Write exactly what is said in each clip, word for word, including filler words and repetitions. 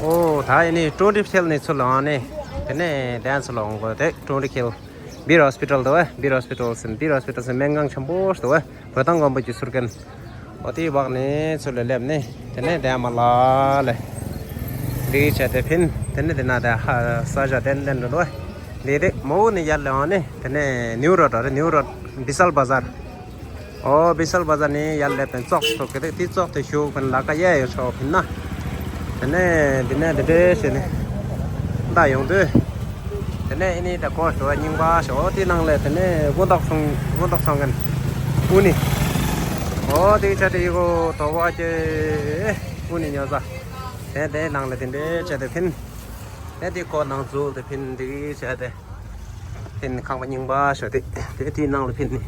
ཨོ་ད་ཡིན་ནི་ཀྲོང་ཀྲིག་ཁེལ་ནས་ཚུར་ལ་ཨང་ནི། དེ་ནས་དེ་ཚུར་ལ་ཨང་གོ་དེ་ཀྲོང་ཀྲིག་ཁེལ། བིར་ཧོ་སི་པི་ཊལ་འདུག་བས། བིར་ཧོ་སི་པི་ཊལ་ཟིན། བིར་ཧོ་སི་པི་ཊལ་ཟིན་སྨན་ཁང་ཆེན་པོ་ཞིག་འདུག་བས། བོད་དོན་མགོན་པོ་གྱི་ཟུར་མཁན། ཨོ་དེའི་བག་ནས་ཚུར་ལ་སླེབས་ནས་དེ་ནས་དེ་མ་ལ་ལས། འདི་བྱས་ཏེ་ཕིན། དེ་ནས་དེ་ན་དེ་ཧ་ས་ཞ་ཏན་ཏན་འགྲོ་འདུག་བས། འདི་དེ་མོ་ནས་ཡར་ལ་ཨང་ནི། དེ་ནས་ནིའུ་རོ་ཌི་རེད། ནིའུ་རོ་ཌི་བི་ཤལ་བ་ཟར། ཨོ་བི་ཤལ་བ་ཟར་ནས་ཡར་སླེབས་པའི་ཙོག་ཐུག་གི་རེད། དེ་ཙོག་དེ་ཞུགས་པའི་ལ་ཀ་གཡས་ཡོད་ཆོག་ཕིན་ན། དེ་ནས་འདི་ནས་འདི་འདྲས་བྱས་ནས་ད་ཡོང་དུས། དེ་ནས་ཨི་ནི་ད་གོ་ཞོ་རྙིང་པ་ཞོ་དེ་ནང་ལས་དེ་ནས་སྦོ་འདོགས་སོང་། སྦོ་འདོགས་སོང་མཁན་ཨུ་ནི། ཨོ་དེ་ཆ་དེ་ཡི་གོ་དོ་བ་ཀྱེ་ཨུ་ནི་ཉོ་ས། དེ་དེ་ནང་ལས་དེ་འདྲས་བྱས་ཏེ་ཕིན། དེ་དེ་ཁོ་ནང་འཛུལ་ཏེ་ཕིན་འདི་བྱས་ཏེ། ཕིན་ཁང་པ་རྙིང་པ་ཞོ་དེ། དེ་དེའི་ནང་ལ་ཕིན་ནི།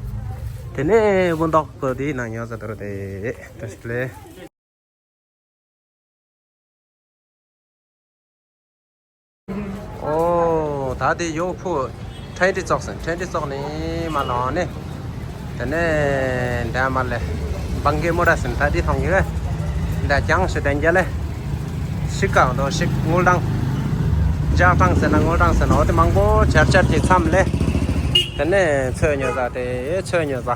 དེ་ནས་སྦོ་འདོགས་པོ་དེའི་ནང་ཉོ་ས་དོར་ཏེ། དེ་སླེ། ཨོ་ད་དེ་ཡོ་ཕུ་ཁྲེན་ཏི་ཙོག་ཟིན། ཁྲེན་ཏི་ཙོག་ནས་མ་ལོང་ནས། དེ་ནས་འདྲ་མ་ལས་བང་གེ་མོ་ར་ཟིན། ད་དེ་མཐོང་ཡོད། འདྲ་ཀྱང་ཞེ་དན་རྒྱ་ལས། ཤིག་གང་དོ་ཤིག་དངུལ་གྲངས། ལྗགས་གྲངས་ཟེར་ན་དངུལ་གྲངས་ཟེར་ན་འོ་དེ་མང་པོ་འཆར་འཆར་གྱི་མཚམས་ལས། དེ་ནས་ཚོས་ཉོ་ས་དེ་ཚོས་ཉོ་ས།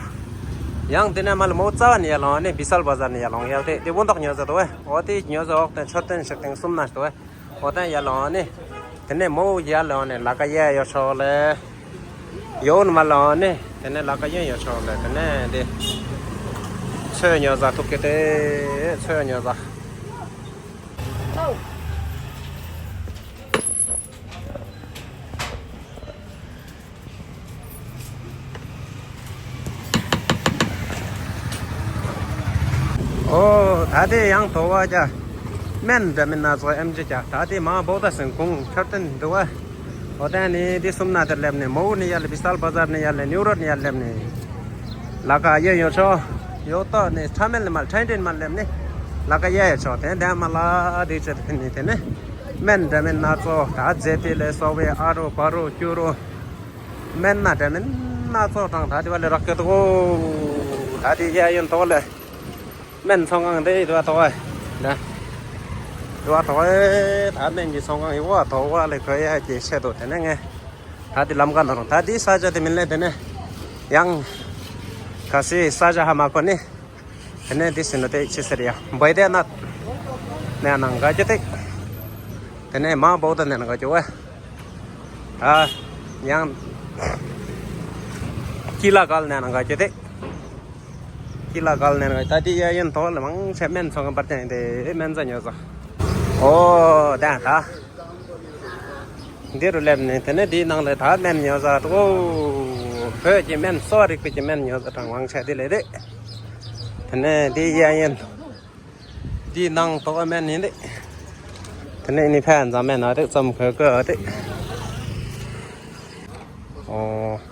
ཡང་དེ་ནས་མ་ལ་མོ་རྩ་བ་ནས་ཡར་ལོང་ནས་བི་ཤལ་བ་ཟར་ནས་ཡར་ལོང་ཡག་དེ་དེ་སྦོ་འདོགས་ཉོ་ས་དོ་བས། འོ་དེ་ཉོ་ས་འོག་དེ་མཆོད་རྟེན་ཞིག་དེང་གསུམ་ན་དོ་བས། འོ་དེ་ཡར་ལོང་ནས། དེ་ནས་མོ་ཡར་ལོང་ནས་ལ་ཀ་གཡས་ཡོད་ཆོག་ལས། ཡོ་ནི་མ་ལོང་ནས་དེ་ནས་ལ་ཀ་གཡོན་ཡོད་ཆོག་ལས། དེ་ནས་དེ་ཚོས་ཉོ་ས་ཐུག་གི་དེ་ཚོས་ཉོ་ས། ཨོ་ད་དེ་ཡང་དོ་བ་ཀྱ། སྨན་འདྲ་མིན་སྣ་ཚོགས་ཨེམ་ཆི་ཀྱ། ད་དེ་མ་བོ་ད་སེང་གུང་མཆོད་རྟེན་འདུག་བ། ཨོ་དེ་ནི་དེ་གསུམ་ན་དེར་སླེབས་ནས་མོ་ནི་ཡར་ལ་བི་ཤལ་བ་ཟར་ནས་ཡར་ལ་ནིའུ་རོ་ཌི་ནས་ཡར་སླེབས་ནས། ལ་ཀ་གཡས་ཡོད་ཆོག་ཡོད་ཏོ་ནས་ཁྲ་མེལ་མ་ཁྲེན་ཏིན་མ་སླེབས་ནས། ལ་ཀ་གཡས་ཡོད་ཆོག་དེ་དེ་མ་ལ་དེ་ཆེད་དུ་ཕིན་ནས་དེ་ནས། སྨན་འདྲ་མིན་སྣ་ཚོགས་ད་ཛེ་ཏི་ལས་སོགས་པའི་ཨ་རོ་བ་རོ་སྐྱུ་རོ། སྨན་སྣ་འདྲ་མིན་སྣ་ཚོགས་དང་ད་དེ་བ་ལས་རག་གི་འདུག་གོ། ད་དེ་གཡས་གཡོན་ཐོག་ལས་སྨན་ཚོང་ཁང་དེ་དེ་བ་ཐོག་ཨེ། དེ་བ་ཐོག་ཨེ་ད་སྨན་གྱི་ཚོང་ཁང་ཡོད་བ་ཐོག་བ་ལས་གོ་ཡ་གི་ཆེད་དུ་དེ་ནས་ངས་ད་དེ་ལམ་ཁ་ནང་ད་དེ་ས་ཆ་དེ་མིན་ལས་དེ་ནས་ཡང་ག་སི་ས་ཆ་ཧ་མ་གོ་ནི། དེ་ནས་འདི་ཟིན་ན་དེ་ཅི་ཟེར་ཡ་བའི་དེ་ན་ནས་ནང་ག་ཅི་ཏིག་དེ་ནས་མ་བོ་དེ་ནས་ནང་ག་ཅི་བས། ད་ཡང་ཀི་ལ་གལ་ནས་ནང་ག་ཅི་ཏིག་ཀི་ལ་གལ་ནས་ནང་ག་ད་དེ་ཡ་ཡིན་ཐོག་ལ་མང་ཆེ་སྨན་ཚོང་གི་པར་ཅན་དེ་སྨན་རྩྭ་ཉོ་ས། ཨོ་ད་ད། འདི་རུ་སླེབས་ནས་དེ་ནས་འདིའི་ནང་ལ་ད་སྨན་ཉོ་ས་འདུག་གོ། བོད་ཀྱི་སྨན་གསོ་བ་རིག་པའི་ཀྱི་སྨན་ཉོ་ས་གྲངས་མང་ཆེ་འདི་ལས་རེད། དེ་ནས་འདི་གཡས་གཡོན། འདིའི་ནང་དོག་སྨན་ཡིན་རེད། དེ་ནས་ནི་ཕན་ཙམ་སྨན་ན་རེད་ཙམ་གོ་གོ་རེད། ཨོ།